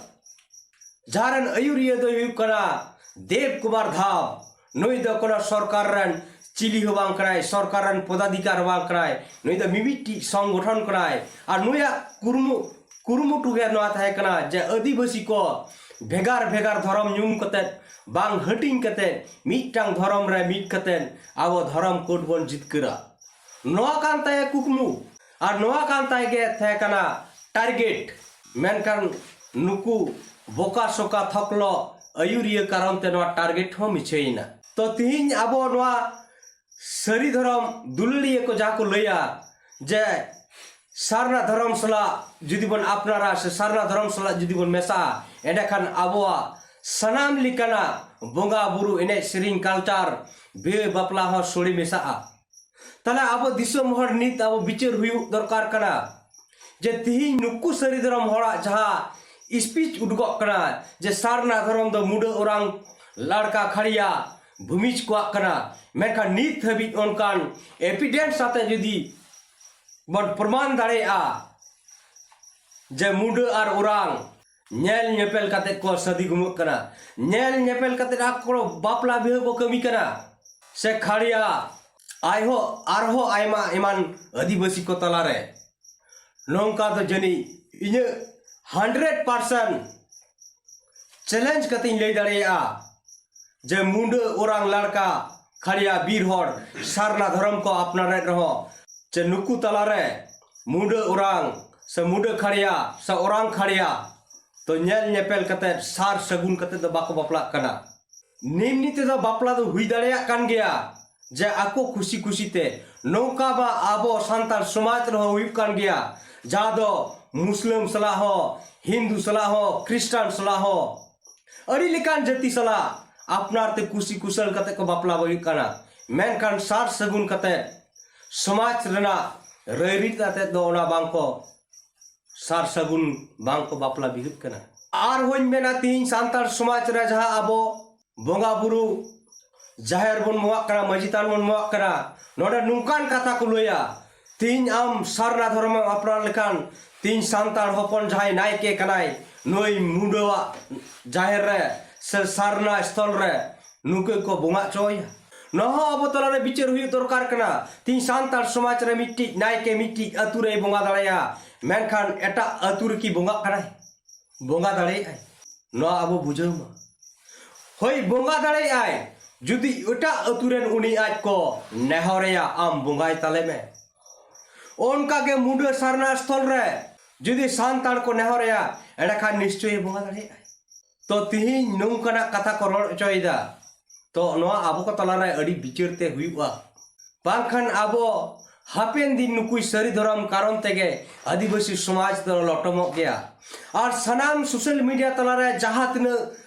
ᱡᱟᱦᱟᱸ ᱨᱮᱱ ᱟᱹᱭᱩᱨᱤᱭᱟᱹ ᱫᱚᱭ ᱦᱩᱭᱩᱜ ᱠᱟᱱᱟ ᱫᱮᱵᱽ ᱠᱩᱢᱟᱨ ᱫᱷᱟᱣ᱾ ᱱᱩᱭ ᱫᱚ ᱠᱳᱱᱳ ᱥᱚᱨᱠᱟᱨ ᱨᱮᱱ ᱪᱤᱞᱤ ᱦᱚᱸ ᱵᱟᱝ ᱠᱟᱱᱟᱭ, ᱥᱚᱨᱠᱟᱨ ᱨᱮᱱ ᱯᱚᱫᱟᱫᱷᱤᱠᱟᱨ ᱦᱚᱸ ᱵᱟᱝ ᱠᱟᱱᱟᱭ᱾ ᱱᱩᱭ ᱫᱚ ᱢᱤᱢᱤᱫᱴᱤᱡ ᱥᱚᱝᱜᱚᱴᱷᱚᱱ ᱠᱟᱱᱟᱭ᱾ ᱟᱨ ᱱᱩᱭᱟᱜ ᱠᱩᱨᱩᱢᱩ ᱠᱩᱨᱩᱢᱩᱴᱩ ᱜᱮ ᱱᱚᱣᱟ ᱛᱟᱦᱮᱸ ᱠᱟᱱᱟ ᱡᱮ ᱟᱹᱫᱤᱵᱟᱹᱥᱤ ᱠᱚ ᱵᱷᱮᱜᱟᱨ ᱵᱷᱮᱜᱟᱨ ᱫᱷᱚᱨᱚᱢ ᱧᱩᱢ ᱠᱟᱛᱮᱫ, ᱵᱟᱝ ᱦᱟᱹᱴᱤᱧ ᱠᱟᱛᱮᱫ, ᱢᱤᱫᱴᱟᱝ ᱫᱷᱚᱨᱚᱢ ᱨᱮ ᱢᱤᱫ ᱠᱟᱛᱮᱫ ᱟᱵᱚ ᱫᱷᱚᱨᱚᱢ ᱠᱳᱰ ᱵᱚᱱ ᱡᱤᱛᱠᱟᱹᱨᱟ᱾ ᱱᱚᱣᱟ ᱠᱟᱱ ᱛᱟᱭᱟ ᱠᱩᱠᱢᱩ ᱟᱨ ᱱᱚᱣᱟ ᱠᱟᱱ ᱛᱟᱭ ᱜᱮ ᱛᱟᱦᱮᱸ ᱠᱟᱱᱟ ᱴᱟᱨᱜᱮᱴ᱾ ᱢᱮᱱᱠᱷᱟᱱ ᱱᱩᱠᱩ ᱵᱚᱠᱟ ᱥᱚᱠᱟ ᱛᱷᱚᱠᱞᱚ ᱟᱹᱭᱩᱨᱤᱭᱟᱹ ᱠᱟᱨᱚᱱ ᱛᱮ ᱱᱚᱣᱟ ᱴᱟᱨᱜᱮᱴ ᱦᱚᱸ ᱢᱤᱪᱷᱟᱹᱭᱮᱱᱟ᱾ ᱛᱚ ᱛᱤᱦᱤᱧ ᱟᱵᱚ ᱱᱚᱣᱟ ᱥᱟᱹᱨᱤ ᱫᱷᱚᱨᱚᱢ ᱫᱩᱞᱟᱹᱲᱤᱭᱟᱹ ᱠᱚ ᱡᱟᱦᱟᱸ ᱠᱚ ᱞᱟᱹᱭᱟ ᱡᱮ ᱥᱟᱨᱱᱟ ᱫᱷᱚᱨᱚᱢ ᱥᱟᱞᱟᱜ ᱡᱩᱫᱤ ᱵᱚᱱ ᱟᱯᱱᱟᱨᱟ ᱥᱮ ᱥᱟᱨᱱᱟ ᱫᱷᱚᱨᱚᱢ ᱥᱟᱞᱟᱜ ᱡᱩᱫᱤ ᱵᱚᱱ ᱢᱮᱥᱟᱜᱼᱟ, ᱮᱸᱰᱮᱠᱷᱟᱱ ᱟᱵᱚᱣᱟᱜ ᱥᱟᱱᱟᱢ ᱞᱮᱠᱟᱱᱟᱜ ᱵᱚᱸᱜᱟ ᱵᱩᱨᱩ, ᱮᱱᱮᱡ ᱥᱮᱨᱮᱧ, ᱠᱟᱞᱪᱟᱨ, ᱵᱤᱦᱟᱹ ᱵᱟᱯᱞᱟ ᱦᱚᱸ ᱥᱳᱲᱮ ᱢᱮᱥᱟᱜᱼᱟ᱾ ᱛᱟᱦᱞᱮ ᱟᱵᱚ ᱫᱤᱥᱚᱢ ᱦᱚᱲ ᱱᱤᱛ ᱟᱵᱚ ᱵᱤᱪᱟᱹᱨ ᱦᱩᱭᱩᱜ ᱫᱚᱨᱠᱟᱨ ᱠᱟᱱᱟ ᱡᱮ ᱛᱤᱦᱤᱧ ᱱᱩᱠᱩ ᱥᱟᱹᱨᱤ ᱫᱷᱚᱨᱚᱢ ᱦᱚᱲᱟᱜ ᱡᱟᱦᱟᱸ ᱥᱯᱤᱪ ᱩᱰᱩᱠᱚᱜ ᱠᱟᱱᱟ ᱡᱮ ᱥᱟᱨᱱᱟ ᱫᱷᱚᱨᱚᱢ ᱫᱚ ᱢᱩᱰᱟᱹ ᱚᱨᱟᱝ ᱞᱟᱲᱠᱟ ᱠᱷᱟᱲᱤᱭᱟ ᱵᱷᱩᱢᱤᱡᱽ ᱠᱚᱣᱟᱜ ᱠᱟᱱᱟ, ᱢᱮᱱᱠᱷᱟᱱ ᱱᱤᱛ ᱦᱟᱹᱵᱤᱡ ᱚᱱᱠᱟᱱ ᱮᱵᱷᱤᱰᱮᱱᱥ ᱟᱛᱮ ᱡᱩᱫᱤ ᱵᱚᱱ ᱯᱨᱚᱢᱟᱱ ᱫᱟᱲᱮᱭᱟᱜᱼᱟ ᱡᱮ ᱢᱩᱰᱟᱹ ᱟᱨ ᱚᱨᱟᱝ ᱧᱮᱞ ᱧᱮᱯᱮᱞ ᱠᱟᱛᱮ ᱠᱚ ᱥᱟᱹᱫᱷᱤ ᱜᱩᱢᱟᱹᱜ ᱠᱟᱱᱟ, ᱧᱮᱞ ᱧᱮᱯᱮᱞ ᱠᱟᱛᱮ ᱟᱠᱚ ᱵᱟᱯᱞᱟ ᱵᱤᱦᱟᱹ ᱠᱚ ᱠᱟᱹᱢᱤ ᱠᱟᱱᱟ, ᱥᱮ ᱠᱷᱟᱲᱤᱭᱟ ᱟᱭᱦᱚᱸ ᱟᱨᱦᱚᱸ ᱟᱭᱢᱟ ᱮᱢᱟᱱ ᱟᱹᱫᱤᱵᱟᱹᱥᱤ ᱠᱚ ᱛᱟᱞᱟᱨᱮ᱾ ᱱᱚᱝᱠᱟ ᱫᱚ ᱡᱟᱹᱱᱤᱡ ᱤᱧᱟᱹᱜ ᱦᱟᱱᱰᱨᱮᱰ ᱯᱟᱨᱥᱮᱱᱴ ᱪᱮᱞᱮᱧᱡᱽ ᱠᱟᱛᱮᱧ ᱞᱟᱹᱭ ᱫᱟᱲᱮᱭᱟᱜᱼᱟ ᱡᱮ ᱢᱩᱰᱟᱹ ᱚᱨᱟᱝ ᱞᱟᱲᱠᱟ ᱠᱷᱟᱲᱤᱭᱟ ᱵᱤᱨ ᱦᱚᱲ ᱥᱟᱨᱱᱟ ᱫᱷᱚᱨᱚᱢ ᱠᱚ ᱟᱯᱱᱟᱨᱮᱫ ᱨᱮᱦᱚᱸ, ᱪᱮ ᱱᱩᱠᱩ ᱛᱟᱞᱟᱨᱮ ᱢᱩᱰᱟᱹ ᱚᱨᱟᱝ ᱥᱮ ᱢᱩᱰᱟᱹ ᱠᱷᱟᱲᱤᱭᱟ ᱥᱮ ᱚᱨᱟᱝ ᱠᱷᱟᱲᱤᱭᱟ ᱫᱚ ᱧᱮᱞ ᱧᱮᱯᱮᱞ ᱠᱟᱛᱮ ᱥᱟᱨ ᱥᱟᱹᱜᱩᱱ ᱠᱟᱛᱮ ᱫᱚ ᱵᱟᱠᱚ ᱵᱟᱯᱞᱟᱜ ᱠᱟᱱᱟ᱾ ᱱᱤᱢᱱᱤ ᱛᱮᱫᱚ ᱵᱟᱯᱞᱟ ᱫᱚ ᱦᱩᱭ ᱫᱟᱲᱮᱭᱟᱜ ᱠᱟᱱ ᱜᱮᱭᱟ ᱡᱮ ᱟᱠᱚ ᱠᱩᱥᱤ ᱠᱩᱥᱤ ᱛᱮ᱾ ᱱᱚᱝᱠᱟ ᱢᱟ ᱟᱵᱚ ᱥᱟᱱᱛᱟᱲ ᱥᱚᱢᱟᱡᱽ ᱨᱮᱦᱚᱸ ᱦᱩᱭᱩᱜ ᱠᱟᱱ ᱜᱮᱭᱟ, ᱡᱟᱦᱟᱸ ᱫᱚ ᱢᱩᱥᱞᱟᱹᱢ ᱥᱟᱞᱟᱜ ᱦᱚᱸ, ᱦᱤᱱᱫᱩ ᱥᱟᱞᱟᱜ ᱦᱚᱸ, ᱠᱷᱨᱤᱥᱴᱟᱱ ᱥᱟᱞᱟᱜ ᱦᱚᱸ, ᱟᱹᱰᱤ ᱞᱮᱠᱟᱱ ᱡᱟᱹᱛᱤ ᱥᱟᱞᱟᱜ ᱟᱯᱱᱟᱨ ᱛᱮ ᱠᱩᱥᱤ ᱠᱩᱥᱟᱹᱞ ᱠᱟᱛᱮ ᱠᱚ ᱵᱟᱯᱞᱟ ᱦᱩᱭᱩᱜ ᱠᱟᱱᱟ᱾ ᱢᱮᱱᱠᱷᱟᱱ ᱥᱟᱨ ᱥᱟᱹᱜᱩᱱ ᱠᱟᱛᱮ ᱥᱚᱢᱟᱡᱽ ᱨᱮᱱᱟᱜ ᱨᱟᱹᱭᱨᱤᱛ ᱟᱛᱮᱫ ᱫᱚ ᱚᱱᱟ ᱵᱟᱝ ᱠᱚ ᱥᱟᱨ ᱥᱟᱹᱜᱩᱱ ᱵᱟᱝ ᱠᱚ ᱵᱟᱯᱞᱟ ᱵᱤᱦᱟᱹᱜ ᱠᱟᱱᱟ᱾ ᱟᱨᱦᱚᱸᱧ ᱢᱮᱱᱟ, ᱛᱤᱦᱤᱧ ᱥᱟᱱᱛᱟᱲ ᱥᱚᱢᱟᱡᱽ ᱨᱮ ᱡᱟᱦᱟᱸ ᱟᱵᱚ ᱵᱚᱸᱜᱟ ᱵᱩᱨᱩ, ᱡᱟᱦᱮᱨ ᱵᱚᱱ ᱵᱚᱸᱜᱟᱜ ᱠᱟᱱᱟ, ᱢᱟᱹᱡᱷᱤ ᱛᱷᱟᱱ ᱵᱚᱱ ᱵᱚᱸᱜᱟᱜ ᱠᱟᱱᱟ, ᱱᱚᱰᱮ ᱱᱚᱝᱠᱟᱱ ᱠᱟᱛᱷᱟ ᱠᱚ ᱞᱟᱹᱭᱟ, ᱛᱤᱦᱤᱧ ᱟᱢ ᱥᱟᱨᱱᱟ ᱫᱷᱚᱨᱚᱢᱮᱢ ᱟᱯᱱᱟᱨ ᱞᱮᱠᱷᱟᱱ ᱛᱤᱦᱤᱧ ᱥᱟᱱᱛᱟᱲ ᱦᱚᱯᱚᱱ ᱡᱟᱦᱟᱸᱭ ᱱᱟᱭᱠᱮ ᱠᱟᱱᱟᱭ, ᱱᱩᱭ ᱢᱩᱰᱟᱹᱣᱟᱜ ᱡᱟᱦᱮᱨ ᱨᱮ ᱥᱮ ᱥᱟᱨᱱᱟ ᱥᱛᱷᱚᱞ ᱨᱮ ᱱᱩᱠᱩ ᱠᱚ ᱵᱚᱸᱜᱟ ᱦᱚᱪᱚᱭᱟ? ᱱᱚᱣᱟ ᱦᱚᱸ ᱟᱵᱚ ᱛᱟᱞᱟᱨᱮ ᱵᱤᱪᱟᱹᱨ ᱦᱩᱭᱩᱜ ᱫᱚᱨᱠᱟᱨ ᱠᱟᱱᱟ᱾ ᱛᱮᱦᱮᱧ ᱥᱟᱱᱛᱟᱲ ᱥᱚᱢᱟᱡᱽ ᱨᱮ ᱢᱤᱫᱴᱤᱡ ᱱᱟᱭᱠᱮ ᱢᱤᱫᱴᱤᱡ ᱟᱹᱛᱩ ᱨᱮᱭ ᱵᱚᱸᱜᱟ ᱫᱟᱲᱮᱭᱟᱜᱼᱟ, ᱢᱮᱱᱠᱷᱟᱱ ᱮᱴᱟᱜ ᱟᱹᱛᱩ ᱨᱮᱠᱤ ᱵᱚᱸᱜᱟᱜ ᱠᱟᱱᱟᱭ? ᱵᱚᱸᱜᱟ ᱫᱟᱲᱮᱭᱟᱜᱼᱟᱭ? ᱱᱚᱣᱟ ᱟᱵᱚ ᱵᱩᱡᱷᱟᱹᱣ ᱢᱟ᱾ ᱦᱳᱭ, ᱵᱚᱸᱜᱟ ᱫᱟᱲᱮᱭᱟᱜᱼᱟᱭ, ᱡᱩᱫᱤ ᱮᱴᱟᱜ ᱟᱹᱛᱩ ᱨᱮᱱ ᱩᱱᱤ ᱟᱡ ᱠᱚ ᱱᱮᱦᱚᱨᱮᱭᱟ, ᱟᱢ ᱵᱚᱸᱜᱟᱭ ᱛᱟᱞᱮ ᱢᱮ᱾ ᱚᱱᱠᱟ ᱜᱮ ᱢᱩᱰᱟᱹ ᱥᱟᱨᱱᱟ ᱥᱛᱷᱚᱞ ᱨᱮ ᱡᱩᱫᱤ ᱥᱟᱱᱛᱟᱲ ᱠᱚ ᱱᱮᱦᱚᱨᱮᱭᱟ, ᱮᱸᱰᱮᱠᱷᱟᱱ ᱱᱤᱥᱪᱚᱭ ᱵᱚᱸᱜᱟ ᱫᱟᱲᱮᱭᱟᱜᱼᱟᱭ᱾ ᱛᱚ ᱛᱤᱦᱤᱧ ᱱᱚᱝᱠᱟᱱᱟᱜ ᱠᱟᱛᱷᱟ ᱠᱚ ᱨᱚᱲ ᱦᱚᱪᱚᱭᱮᱫᱟ, ᱛᱚ ᱱᱚᱣᱟ ᱟᱵᱚ ᱠᱚ ᱛᱟᱞᱟᱨᱮ ᱟᱹᱰᱤ ᱵᱤᱪᱟᱹᱨ ᱛᱮ ᱦᱩᱭᱩᱜᱼᱟ᱾ ᱵᱟᱝᱠᱷᱟᱱ ᱟᱵᱚ ᱦᱟᱯᱮᱱ ᱫᱤᱱ ᱱᱩᱠᱩᱭ ᱥᱟᱹᱨᱤ ᱫᱷᱚᱨᱚᱢ ᱠᱟᱨᱚᱱ ᱛᱮᱜᱮ ᱟᱹᱫᱤᱵᱟᱹᱥᱤ ᱥᱚᱢᱟᱡᱽ ᱫᱚ ᱞᱚᱴᱚᱢᱚᱜ ᱜᱮᱭᱟ᱾ ᱟᱨ ᱥᱟᱱᱟᱢ ᱥᱳᱥᱟᱞ ᱢᱤᱰᱤᱭᱟ ᱛᱟᱞᱟᱨᱮ ᱡᱟᱦᱟᱸ ᱛᱤᱱᱟᱹᱜ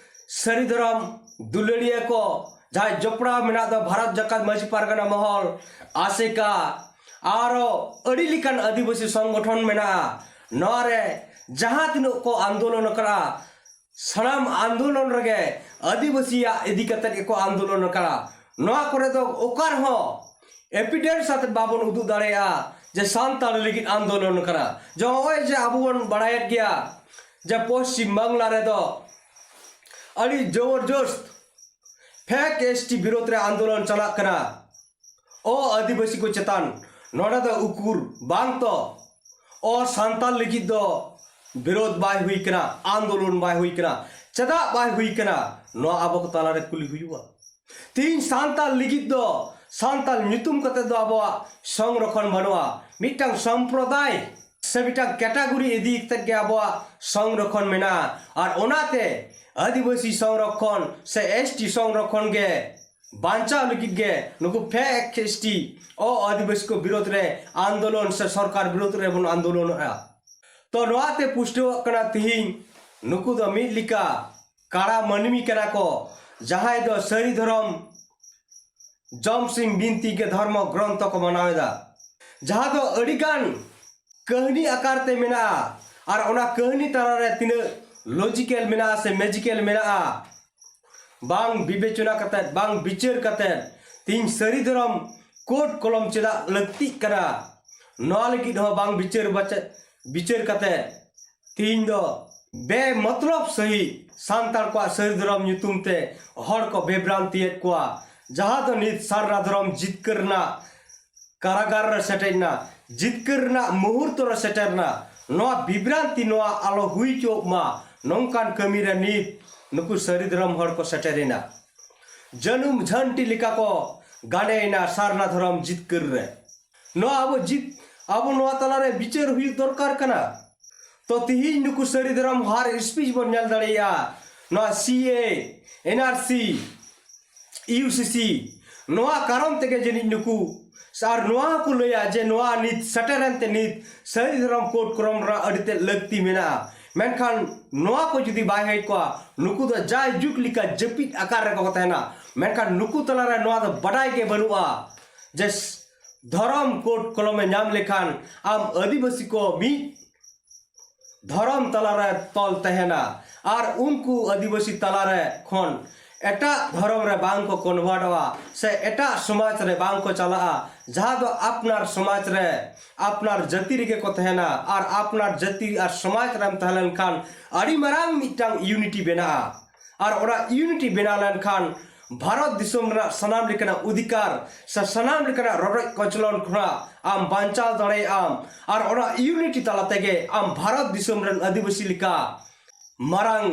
ᱥᱟᱹᱨᱤ ᱫᱷᱚᱨᱚᱢ ᱫᱩᱞᱟᱹᱲᱤᱭᱟᱹ ᱠᱚ, ᱡᱟᱦᱟᱸᱭ ᱡᱚᱯᱲᱟᱣ ᱢᱮᱱᱟᱜ ᱫᱚ ᱵᱷᱟᱨᱚᱛ ᱡᱟᱠᱟᱛ ᱢᱟᱹᱡᱷᱤ ᱯᱟᱨᱜᱟᱱᱟ ᱢᱚᱦᱚᱞ, ᱟᱥᱮᱠᱟ, ᱟᱨᱚ ᱟᱹᱰᱤ ᱞᱮᱠᱟᱱ ᱟᱹᱫᱤᱵᱟᱹᱥᱤ ᱥᱚᱝᱜᱚᱴᱷᱚᱱ ᱢᱮᱱᱟᱜᱼᱟ, ᱱᱚᱣᱟ ᱨᱮ ᱡᱟᱦᱟᱸ ᱛᱤᱱᱟᱹᱜ ᱠᱚ ᱟᱱᱫᱳᱞᱚᱱ ᱟᱠᱟᱫᱼᱟ, ᱥᱟᱱᱟᱢ ᱟᱱᱫᱳᱞᱚᱱ ᱨᱮᱜᱮ ᱟᱹᱫᱤᱵᱟᱹᱥᱤᱭᱟᱜ ᱤᱫᱤ ᱠᱟᱛᱮ ᱜᱮᱠᱚ ᱟᱱᱫᱳᱞᱚᱱ ᱟᱠᱟᱫᱼᱟ᱾ ᱱᱚᱣᱟ ᱠᱚᱨᱮ ᱫᱚ ᱚᱠᱟ ᱨᱮᱦᱚᱸ ᱮᱵᱷᱤᱰᱮᱱᱥ ᱟᱛᱮ ᱵᱟᱵᱚᱱ ᱩᱫᱩᱜ ᱫᱟᱲᱮᱭᱟᱜᱼᱟ ᱡᱮ ᱥᱟᱱᱛᱟᱲ ᱞᱟᱹᱜᱤᱫ ᱟᱱᱫᱳᱞᱚᱱ ᱠᱟᱱᱟ᱾ ᱡᱮ ᱱᱚᱜᱼᱚᱭ ᱡᱮ ᱟᱵᱚ ᱵᱚᱱ ᱵᱟᱲᱟᱭᱮᱫ ᱜᱮᱭᱟ ᱡᱮ ᱯᱚᱥᱪᱤᱢ ᱵᱟᱝᱞᱟ ᱨᱮᱫᱚ ᱟᱹᱰᱤ ᱡᱚᱵᱚᱨᱡᱚᱥᱛ ᱯᱷᱮᱠ ᱮᱥᱴᱤ ᱵᱤᱨᱳᱫᱷ ᱨᱮ ᱟᱱᱫᱳᱞᱚᱱ ᱪᱟᱞᱟᱜ ᱠᱟᱱᱟ᱾ ᱚ ᱟᱹᱫᱤᱵᱟᱹᱥᱤ ᱠᱚ ᱪᱮᱛᱟᱱ ᱱᱚᱰᱮ ᱫᱚ ᱩᱠᱩᱨ ᱵᱟᱝ ᱛᱚ ᱚ ᱥᱟᱱᱛᱟᱲ ᱞᱟᱹᱜᱤᱫ ᱫᱚ ᱵᱤᱨᱳᱫᱷ ᱵᱟᱭ ᱦᱩᱭ ᱠᱟᱱᱟ, ᱟᱱᱫᱳᱞᱚᱱ ᱵᱟᱭ ᱦᱩᱭ ᱠᱟᱱᱟ, ᱪᱮᱫᱟᱜ ᱵᱟᱭ ᱦᱩᱭ ᱠᱟᱱᱟ? ᱱᱚᱣᱟ ᱟᱵᱚ ᱠᱚ ᱛᱟᱞᱟᱨᱮ ᱠᱩᱞᱤ ᱦᱩᱭᱩᱜᱼᱟ᱾ ᱛᱮᱦᱤᱧ ᱥᱟᱱᱛᱟᱲ ᱞᱟᱹᱜᱤᱫ ᱫᱚ ᱥᱟᱱᱛᱟᱲ ᱧᱩᱛᱩᱢ ᱠᱟᱛᱮ ᱫᱚ ᱟᱵᱚᱣᱟᱜ ᱥᱚᱝᱨᱚᱠᱷᱚᱱ ᱵᱟᱹᱱᱩᱜᱼᱟ᱾ ᱢᱤᱫᱴᱟᱝ ᱥᱚᱢᱯᱨᱚᱫᱟᱭ ᱥᱮ ᱢᱤᱫᱴᱟᱝ ᱠᱮᱴᱟᱜᱚᱨᱤ ᱤᱫᱤ ᱠᱟᱛᱮ ᱜᱮ ᱟᱵᱚᱣᱟᱜ ᱥᱚᱝᱨᱚᱠᱷᱚᱱ ᱢᱮᱱᱟᱜᱼᱟ᱾ ᱟᱨ ᱚᱱᱟᱛᱮ ᱟᱹᱫᱤᱵᱟᱹᱥᱤ ᱥᱚᱝᱨᱚᱠᱷᱚᱱ ᱥᱮ ᱮᱥᱴᱤ ᱥᱚᱝᱨᱚᱠᱷᱚᱱ ᱜᱮ ᱵᱟᱧᱪᱟᱣ ᱞᱟᱹᱜᱤᱫ ᱜᱮ ᱱᱩᱠᱩ ᱯᱷᱮᱠ ᱮᱥᱴᱤ ᱚ ᱟᱹᱫᱤᱵᱟᱹᱥᱤ ᱠᱚ ᱵᱤᱨᱳᱫᱷ ᱨᱮ ᱟᱱᱫᱳᱞᱚᱱ ᱥᱮ ᱥᱚᱨᱠᱟᱨ ᱵᱤᱨᱳᱫᱷ ᱨᱮᱵᱚᱱ ᱟᱱᱫᱳᱞᱚᱱᱚᱜᱼᱟ᱾ ᱛᱚ ᱱᱚᱣᱟᱛᱮ ᱯᱩᱥᱴᱟᱹᱣᱚᱜ ᱠᱟᱱᱟ ᱛᱤᱦᱤᱧ ᱱᱩᱠᱩ ᱫᱚ ᱢᱤᱫ ᱞᱮᱠᱟ ᱠᱟᱲᱟ ᱢᱟᱹᱱᱢᱤ ᱠᱟᱱᱟ ᱠᱚ, ᱡᱟᱦᱟᱸᱭ ᱫᱚ ᱥᱟᱹᱨᱤ ᱫᱷᱚᱨᱚᱢ ᱡᱚᱢ ᱥᱤᱢ ᱵᱤᱱᱛᱤ ᱜᱮ ᱫᱷᱚᱨᱢᱚ ᱜᱨᱚᱱᱛᱷᱚ ᱠᱚ ᱢᱟᱱᱟᱣ ᱮᱫᱟ, ᱡᱟᱦᱟᱸ ᱫᱚ ᱟᱹᱰᱤᱜᱟᱱ ᱠᱟᱹᱦᱱᱤ ᱟᱠᱟᱨ ᱛᱮ ᱢᱮᱱᱟᱜᱼᱟ᱾ ᱟᱨ ᱚᱱᱟ ᱠᱟᱹᱦᱱᱤ ᱛᱟᱞᱟᱨᱮ ᱛᱤᱱᱟᱹᱜ ᱞᱚᱡᱤᱠᱮᱞ ᱢᱮᱱᱟᱜᱼᱟ ᱥᱮ ᱢᱮᱡᱤᱠᱮᱞ ᱢᱮᱱᱟᱜᱼᱟ, ᱵᱟᱝ ᱵᱤᱵᱮᱪᱚᱱᱟ ᱠᱟᱛᱮᱫ, ᱵᱟᱝ ᱵᱤᱪᱟᱹᱨ ᱠᱟᱛᱮᱫ ᱛᱮᱦᱤᱧ ᱥᱟᱹᱨᱤ ᱫᱷᱚᱨᱚᱢ ᱠᱳᱰ ᱠᱚᱞᱚᱢ ᱪᱮᱫᱟᱜ ᱞᱟᱹᱠᱛᱤᱜ ᱠᱟᱱᱟ, ᱱᱚᱣᱟ ᱞᱟᱹᱜᱤᱫ ᱦᱚᱸ ᱵᱟᱝ ᱵᱤᱪᱟᱹᱨ ᱵᱟᱪᱮ-, ᱵᱤᱪᱟᱹᱨ ᱠᱟᱛᱮᱫ ᱛᱮᱦᱤᱧ ᱫᱚ ᱵᱮᱢᱚᱛᱞᱚᱵ ᱥᱟᱹᱦᱤᱡ ᱥᱟᱱᱛᱟᱲ ᱠᱚᱣᱟᱜ ᱥᱟᱹᱨᱤ ᱫᱷᱚᱨᱚᱢ ᱧᱩᱛᱩᱢ ᱛᱮ ᱦᱚᱲ ᱠᱚ ᱵᱤᱵᱷᱨᱟᱱᱛᱤᱭᱮᱫ ᱠᱚᱣᱟ, ᱡᱟᱦᱟᱸ ᱫᱚ ᱱᱤᱛ ᱥᱟᱨᱱᱟ ᱫᱷᱚᱨᱚᱢ ᱡᱤᱛᱠᱟᱹᱨ ᱨᱮᱱᱟᱜ ᱠᱟᱨᱟᱜᱟᱨ ᱨᱮ ᱥᱮᱴᱮᱨ ᱮᱱᱟ, ᱡᱤᱛᱠᱟᱹᱨ ᱨᱮᱱᱟᱜ ᱢᱩᱦᱩᱨᱛᱚ ᱨᱮ ᱥᱮᱴᱮᱨ ᱮᱱᱟ᱾ ᱱᱚᱣᱟ ᱵᱤᱵᱷᱨᱟᱱᱛᱤ ᱱᱚᱣᱟ ᱟᱞᱚ ᱦᱩᱭ ᱦᱚᱪᱚᱜ ᱢᱟ, ᱱᱚᱝᱠᱟᱱ ᱠᱟᱹᱢᱤ ᱨᱮ ᱱᱤᱛ ᱱᱩᱠᱩ ᱥᱟᱹᱨᱤ ᱫᱷᱚᱨᱚᱢ ᱦᱚᱲ ᱠᱚ ᱥᱮᱴᱮᱨ ᱮᱱᱟ᱾ ᱡᱟᱹᱱᱩᱢ ᱡᱷᱟᱹᱱᱴᱤ ᱞᱮᱠᱟ ᱠᱚ ᱜᱟᱱᱮ ᱮᱱᱟ ᱥᱟᱨᱱᱟ ᱫᱷᱚᱨᱚᱢ ᱡᱤᱛᱠᱟᱹᱨ ᱨᱮ᱾ ᱱᱚᱣᱟ ᱟᱵᱚ ᱡᱤᱛ ᱟᱵᱚ ᱱᱚᱣᱟ ᱛᱟᱞᱟᱨᱮ ᱵᱤᱪᱟᱹᱨ ᱦᱩᱭᱩᱜ ᱫᱚᱨᱠᱟᱨ ᱠᱟᱱᱟ᱾ ᱛᱚ ᱛᱤᱦᱤᱧ ᱱᱩᱠᱩ ᱥᱟᱹᱨᱤ ᱫᱷᱚᱨᱚᱢ ᱦᱟᱨ ᱥᱯᱤᱪ ᱵᱚᱱ ᱧᱮᱞ ᱫᱟᱲᱮᱭᱟᱜᱼᱟ, ᱱᱚᱣᱟ ᱥᱤ ᱮ, ᱮᱱ ᱟᱨ ᱥᱤ, ᱤᱭᱩ ᱥᱤ ᱥᱤ, ᱱᱚᱣᱟ ᱠᱟᱨᱚᱱ ᱛᱮᱜᱮ ᱡᱟᱹᱱᱤᱡ ᱱᱩᱠᱩ ᱟᱨ ᱱᱚᱣᱟ ᱦᱚᱸᱠᱚ ᱞᱟᱹᱭᱟ ᱡᱮ ᱱᱚᱣᱟ ᱱᱤᱛ ᱥᱮᱴᱮᱨᱮᱱ ᱛᱮ ᱱᱤᱛ ᱥᱟᱹᱨᱤ ᱫᱷᱚᱨᱚᱢ ᱠᱳᱰ ᱠᱚᱨᱚᱢ ᱨᱮᱱᱟᱜ ᱟᱹᱰᱤ ᱛᱮᱫ ᱞᱟᱹᱠᱛᱤ ᱢᱮᱱᱟᱜᱼᱟ᱾ ᱢᱮᱱᱠᱷᱟᱱ ᱱᱚᱣᱟ ᱠᱚ ᱡᱩᱫᱤ ᱵᱟᱭ ᱦᱮᱡ ᱠᱚᱜᱼᱟ, ᱱᱩᱠᱩ ᱫᱚ ᱡᱟᱭ ᱡᱩᱜᱽ ᱞᱮᱠᱟ ᱡᱟᱹᱯᱤᱫ ᱟᱠᱟᱨ ᱨᱮᱠᱚ ᱛᱟᱦᱮᱱᱟ᱾ ᱢᱮᱱᱠᱷᱟᱱ ᱱᱩᱠᱩ ᱛᱟᱞᱟᱨᱮ ᱱᱚᱣᱟ ᱫᱚ ᱵᱟᱰᱟᱭ ᱜᱮ ᱵᱟᱹᱱᱩᱜᱼᱟ ᱡᱮ ᱫᱷᱚᱨᱚᱢ ᱠᱳᱰ ᱠᱚᱞᱚᱢᱮ ᱧᱟᱢ ᱞᱮᱠᱷᱟᱱ ᱟᱢ ᱟᱹᱫᱤᱵᱟᱹᱥᱤ ᱠᱚ ᱢᱤᱫ ᱫᱷᱚᱨᱚᱢ ᱛᱟᱞᱟᱨᱮ ᱛᱚᱞ ᱛᱟᱦᱮᱱᱟ ᱟᱨ ᱩᱱᱠᱩ ᱟᱹᱫᱤᱵᱟᱹᱥᱤ ᱛᱟᱞᱟᱨᱮ ᱠᱷᱚᱱ ᱮᱴᱟᱜ ᱫᱷᱚᱨᱚᱢ ᱨᱮ ᱵᱟᱝ ᱠᱚ ᱠᱚᱱᱵᱷᱟᱨᱴᱚᱜᱼᱟ ᱥᱮ ᱮᱴᱟᱜ ᱥᱚᱢᱟᱡᱽ ᱨᱮ ᱵᱟᱝ ᱠᱚ ᱪᱟᱞᱟᱜᱼᱟ, ᱡᱟᱦᱟᱸ ᱫᱚ ᱟᱯᱱᱟᱨ ᱥᱚᱢᱟᱡᱽ ᱨᱮ ᱟᱯᱱᱟᱨ ᱡᱟᱹᱛᱤ ᱨᱮᱜᱮ ᱠᱚ ᱛᱟᱦᱮᱱᱟ᱾ ᱟᱨ ᱟᱯᱱᱟᱨ ᱡᱟᱹᱛᱤ ᱟᱨ ᱥᱚᱢᱟᱡᱽ ᱨᱮᱢ ᱛᱟᱦᱮᱸ ᱞᱮᱱᱠᱷᱟᱱ ᱟᱹᱰᱤ ᱢᱟᱨᱟᱝ ᱢᱤᱫᱴᱟᱝ ᱤᱭᱩᱱᱤᱴᱤ ᱵᱮᱱᱟᱜᱼᱟ᱾ ᱟᱨ ᱚᱱᱟ ᱤᱭᱩᱱᱤᱴᱤ ᱵᱮᱱᱟᱣ ᱞᱮᱱᱠᱷᱟᱱ ᱵᱷᱟᱨᱚᱛ ᱫᱤᱥᱚᱢ ᱨᱮᱱᱟᱜ ᱥᱟᱱᱟᱢ ᱞᱮᱠᱟᱱᱟᱜ ᱚᱫᱷᱤᱠᱟᱨ ᱥᱮ ᱥᱟᱱᱟᱢ ᱞᱮᱠᱟᱱᱟᱜ ᱨᱚᱰᱚᱡ ᱠᱚᱪᱞᱚᱱ ᱠᱷᱚᱱᱟᱜ ᱟᱢ ᱵᱟᱧᱪᱟᱣ ᱫᱟᱲᱮᱭᱟᱜ ᱟᱢ᱾ ᱟᱨ ᱚᱱᱟ ᱤᱭᱩᱱᱤᱴᱤ ᱛᱟᱞᱟ ᱛᱮᱜᱮ ᱟᱢ ᱵᱷᱟᱨᱚᱛ ᱫᱤᱥᱚᱢ ᱨᱮᱱ ᱟᱹᱫᱤᱵᱟᱹᱥᱤ ᱞᱮᱠᱟ ᱢᱟᱨᱟᱝ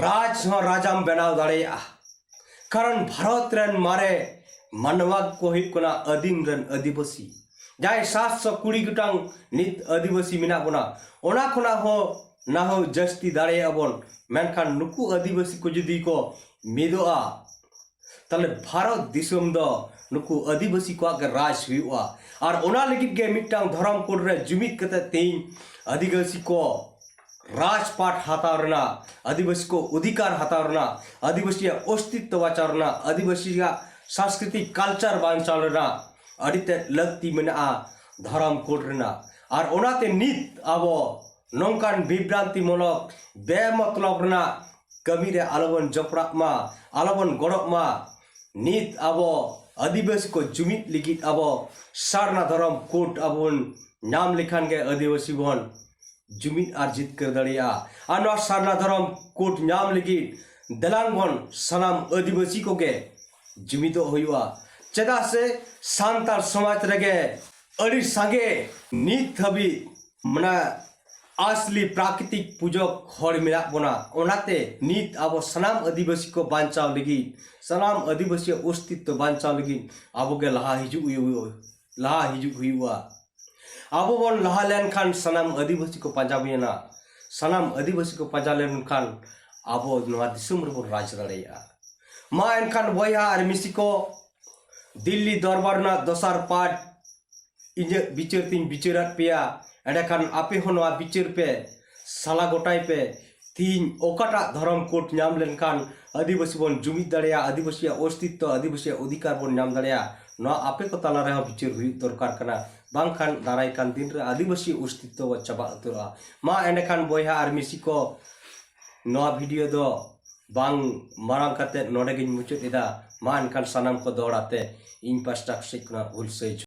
ᱨᱟᱡᱽ ᱦᱚᱸ ᱨᱟᱡᱟᱢ ᱵᱮᱱᱟᱣ ᱫᱟᱲᱮᱭᱟᱜᱼᱟ᱾ ᱠᱟᱨᱚᱱ ᱵᱷᱟᱨᱚᱛ ᱨᱮᱱ ᱢᱟᱨᱮ ᱢᱟᱱᱣᱟ ᱠᱚ ᱦᱩᱭᱩᱜ ᱠᱟᱱᱟ ᱟᱹᱫᱤᱢ ᱨᱮᱱ ᱟᱹᱫᱤᱵᱟᱹᱥᱤ, ᱡᱟᱦᱟᱸᱭ ᱥᱟᱛᱥᱚ ᱠᱩᱲᱤ ᱜᱚᱴᱟᱝ ᱱᱤᱛ ᱟᱹᱫᱤᱵᱟᱹᱥᱤ ᱢᱮᱱᱟᱜ ᱵᱚᱱᱟ᱾ ᱚᱱᱟ ᱠᱷᱚᱱᱟᱜ ᱦᱚᱸ ᱱᱟᱦᱚ ᱡᱟᱹᱥᱛᱤ ᱫᱟᱲᱮᱭᱟᱜᱼᱟ ᱵᱚᱱ᱾ ᱢᱮᱱᱠᱷᱟᱱ ᱱᱩᱠᱩ ᱟᱹᱫᱤᱵᱟᱹᱥᱤ ᱠᱚ ᱡᱩᱫᱤ ᱠᱚ ᱢᱤᱫᱚᱜᱼᱟ, ᱛᱟᱦᱞᱮ ᱵᱷᱟᱨᱚᱛ ᱫᱤᱥᱚᱢ ᱫᱚ ᱱᱩᱠᱩ ᱟᱹᱫᱤᱵᱟᱹᱥᱤ ᱠᱚᱣᱟᱜ ᱜᱮ ᱨᱟᱡᱽ ᱦᱩᱭᱩᱜᱼᱟ᱾ ᱟᱨ ᱚᱱᱟ ᱞᱟᱹᱜᱤᱫ ᱜᱮ ᱢᱤᱫᱴᱟᱝ ᱫᱷᱚᱨᱚᱢ ᱠᱳᱰ ᱨᱮ ᱡᱩᱢᱤᱫ ᱠᱟᱛᱮ ᱛᱮᱦᱮᱧ ᱟᱹᱫᱤᱵᱟᱹᱥᱤ ᱠᱚ ᱨᱟᱡᱽᱯᱟᱴ ᱦᱟᱛᱟᱣ ᱨᱮᱱᱟᱜ, ᱟᱹᱫᱤᱵᱟᱹᱥᱤ ᱠᱚ ᱚᱫᱷᱤᱠᱟᱨ ᱦᱟᱛᱟᱣ ᱨᱮᱱᱟᱜ, ᱟᱹᱫᱤᱵᱟᱹᱥᱤᱭᱟᱜ ᱚᱥᱛᱤᱛᱛᱚ ᱵᱟᱧᱪᱟᱣ ᱨᱮᱱᱟᱜ, ᱟᱹᱫᱤᱵᱟᱹᱥᱤᱭᱟᱜ ᱥᱟᱝᱥᱠᱨᱤᱛᱤᱠ ᱠᱟᱞᱪᱟᱨ ᱵᱟᱧᱪᱟᱣ ᱨᱮᱱᱟᱜ ᱟᱹᱰᱤ ᱛᱮᱫ ᱞᱟᱹᱠᱛᱤ ᱢᱮᱱᱟᱜᱼᱟ ᱫᱷᱚᱨᱚᱢ ᱠᱳᱰ ᱨᱮᱱᱟᱜ᱾ ᱟᱨ ᱚᱱᱟᱛᱮ ᱱᱤᱛ ᱟᱵᱚ ᱱᱚᱝᱠᱟᱱ ᱵᱤᱵᱷᱨᱟᱱᱛᱤᱢᱩᱞᱚᱠ ᱵᱮᱢᱚᱛᱞᱚᱵ ᱨᱮᱱᱟᱜ ᱠᱟᱹᱢᱤ ᱨᱮ ᱟᱞᱚᱵᱚᱱ ᱡᱚᱯᱲᱟᱜ ᱢᱟ, ᱟᱞᱚᱵᱚᱱ ᱜᱚᱲᱚᱜ ᱢᱟ᱾ ᱱᱤᱛ ᱟᱵᱚ ᱟᱹᱫᱤᱵᱟᱹᱥᱤ ᱠᱚ ᱡᱩᱢᱤᱫ ᱞᱟᱹᱜᱤᱫ ᱟᱵᱚ ᱥᱟᱨᱱᱟ ᱫᱷᱚᱨᱚᱢ ᱠᱳᱰ ᱟᱵᱚ ᱵᱚᱱ ᱧᱟᱢ ᱞᱮᱠᱷᱟᱱ ᱜᱮ ᱟᱹᱫᱤᱵᱟᱹᱥᱤ ᱵᱚᱱ ᱡᱩᱢᱤᱫ ᱟᱨ ᱡᱤᱛᱠᱟᱹᱨ ᱫᱟᱲᱮᱭᱟᱜᱼᱟ᱾ ᱟᱨ ᱱᱚᱣᱟ ᱥᱟᱨᱱᱟ ᱫᱷᱚᱨᱚᱢ ᱠᱳᱰ ᱧᱟᱢ ᱞᱟᱹᱜᱤᱫ ᱫᱮᱞᱟᱝ ᱵᱚᱱ ᱥᱟᱱᱟᱢ ᱟᱹᱫᱤᱵᱟᱹᱥᱤ ᱠᱚᱜᱮ ᱡᱩᱢᱤᱫᱚᱜ ᱦᱩᱭᱩᱜᱼᱟ᱾ ᱪᱮᱫᱟᱜ ᱥᱮ ᱥᱟᱱᱛᱟᱲ ᱥᱚᱢᱟᱡᱽ ᱨᱮᱜᱮ ᱟᱹᱰᱤ ᱥᱟᱸᱜᱮ ᱱᱤᱛ ᱦᱟᱹᱵᱤᱡ ᱢᱟᱱᱮ ᱟᱥᱞᱤ ᱯᱨᱟᱠᱨᱤᱛᱤᱠ ᱯᱩᱡᱚᱠ ᱦᱚᱲ ᱢᱮᱱᱟᱜ ᱵᱚᱱᱟ᱾ ᱚᱱᱟᱛᱮ ᱱᱤᱛ ᱟᱵᱚ ᱥᱟᱱᱟᱢ ᱟᱹᱫᱤᱵᱟᱹᱥᱤ ᱠᱚ ᱵᱟᱧᱪᱟᱣ ᱞᱟᱹᱜᱤᱫ, ᱥᱟᱱᱟᱢ ᱟᱹᱫᱤᱵᱟᱹᱥᱤᱭᱟᱜ ᱚᱥᱛᱤᱛᱛᱚ ᱵᱟᱧᱪᱟᱣ ᱞᱟᱹᱜᱤᱫ ᱟᱵᱚ ᱜᱮ ᱞᱟᱦᱟ ᱦᱤᱡᱩᱜ ᱦᱩᱭᱩᱜ, ᱞᱟᱦᱟ ᱦᱤᱡᱩᱜ ᱦᱩᱭᱩᱜᱼᱟ᱾ ᱟᱵᱚ ᱵᱚᱱ ᱞᱟᱦᱟ ᱞᱮᱱᱠᱷᱟᱱ ᱥᱟᱱᱟᱢ ᱟᱹᱫᱤᱵᱟᱹᱥᱤ ᱠᱚ ᱯᱟᱸᱡᱟ ᱵᱚᱱᱟ᱾ ᱥᱟᱱᱟᱢ ᱟᱹᱫᱤᱵᱟᱹᱥᱤ ᱠᱚ ᱯᱟᱸᱡᱟ ᱞᱮᱱᱠᱷᱟᱱ ᱟᱵᱚ ᱱᱚᱣᱟ ᱫᱤᱥᱚᱢ ᱨᱮᱵᱚᱱ ᱨᱟᱡᱽ ᱫᱟᱲᱮᱭᱟᱜᱼᱟ᱾ ᱢᱟ ᱮᱱᱠᱷᱟᱱ ᱵᱚᱭᱦᱟ ᱟᱨ ᱢᱤᱥᱤ ᱠᱚ, ᱫᱤᱞᱞᱤ ᱫᱚᱨᱵᱟᱨ ᱨᱮᱱᱟᱜ ᱫᱚᱥᱟᱨ ᱯᱟᱴ ᱤᱧᱟᱹᱜ ᱵᱤᱪᱟᱹᱨ ᱛᱤᱧ ᱵᱤᱪᱟᱹᱨᱟᱫ ᱯᱮᱭᱟ᱾ ᱮᱸᱰᱮᱠᱷᱟᱱ ᱟᱯᱮ ᱦᱚᱸ ᱱᱚᱣᱟ ᱵᱤᱪᱟᱹᱨ ᱯᱮ ᱥᱟᱞᱟ ᱜᱚᱴᱟᱭ ᱯᱮ᱾ ᱛᱤᱦᱤᱧ ᱚᱠᱟᱴᱟᱜ ᱫᱷᱚᱨᱚᱢ ᱠᱳᱰ ᱧᱟᱢ ᱞᱮᱱᱠᱷᱟᱱ ᱟᱹᱫᱤᱵᱟᱹᱥᱤ ᱵᱚᱱ ᱡᱩᱢᱤᱫ ᱫᱟᱲᱮᱭᱟᱜᱼᱟ, ᱟᱹᱫᱤᱵᱟᱹᱥᱤᱭᱟᱜ ᱚᱥᱛᱤᱛᱛᱚ, ᱟᱹᱫᱤᱵᱟᱹᱥᱤᱭᱟᱜ ᱚᱫᱷᱤᱠᱟᱨ ᱵᱚᱱ ᱧᱟᱢ ᱫᱟᱲᱮᱭᱟᱜᱼᱟ, ᱱᱚᱣᱟ ᱟᱯᱮ ᱠᱚ ᱛᱟᱞᱟ ᱨᱮᱦᱚᱸ ᱵᱤᱪᱟᱹᱨ ᱦᱩᱭᱩᱜ ᱫᱚᱨᱠᱟᱨ ᱠᱟᱱᱟ᱾ ᱵᱟᱝᱠᱷᱟᱱ ᱫᱟᱨᱟᱭ ᱠᱟᱱ ᱫᱤᱱ ᱨᱮ ᱟᱹᱫᱤᱵᱟᱹᱥᱤ ᱚᱥᱛᱤᱛᱛᱚ ᱪᱟᱵᱟ ᱩᱛᱟᱹᱨᱚᱜᱼᱟ᱾ ᱢᱟ ᱮᱸᱰᱮᱠᱷᱟᱱ ᱵᱚᱭᱦᱟ ᱟᱨ ᱢᱤᱥᱤ ᱠᱚ, ᱱᱚᱣᱟ ᱵᱷᱤᱰᱤᱭᱳ ᱫᱚ ᱵᱟᱝ ᱢᱟᱨᱟᱝ ᱠᱟᱛᱮ ᱱᱚᱰᱮ ᱜᱤᱧ ᱢᱩᱪᱟᱹᱫ ᱮᱫᱟ᱾ ᱢᱟ ᱮᱱᱠᱷᱟᱱ ᱥᱟᱱᱟᱢ ᱠᱚ ᱫᱚᱦᱲᱟ ᱛᱮ ᱤᱧ ᱯᱟᱥᱴᱟ ᱥᱮᱫ ᱠᱷᱚᱱᱟᱜ ᱦᱩᱞᱥᱟᱹᱭ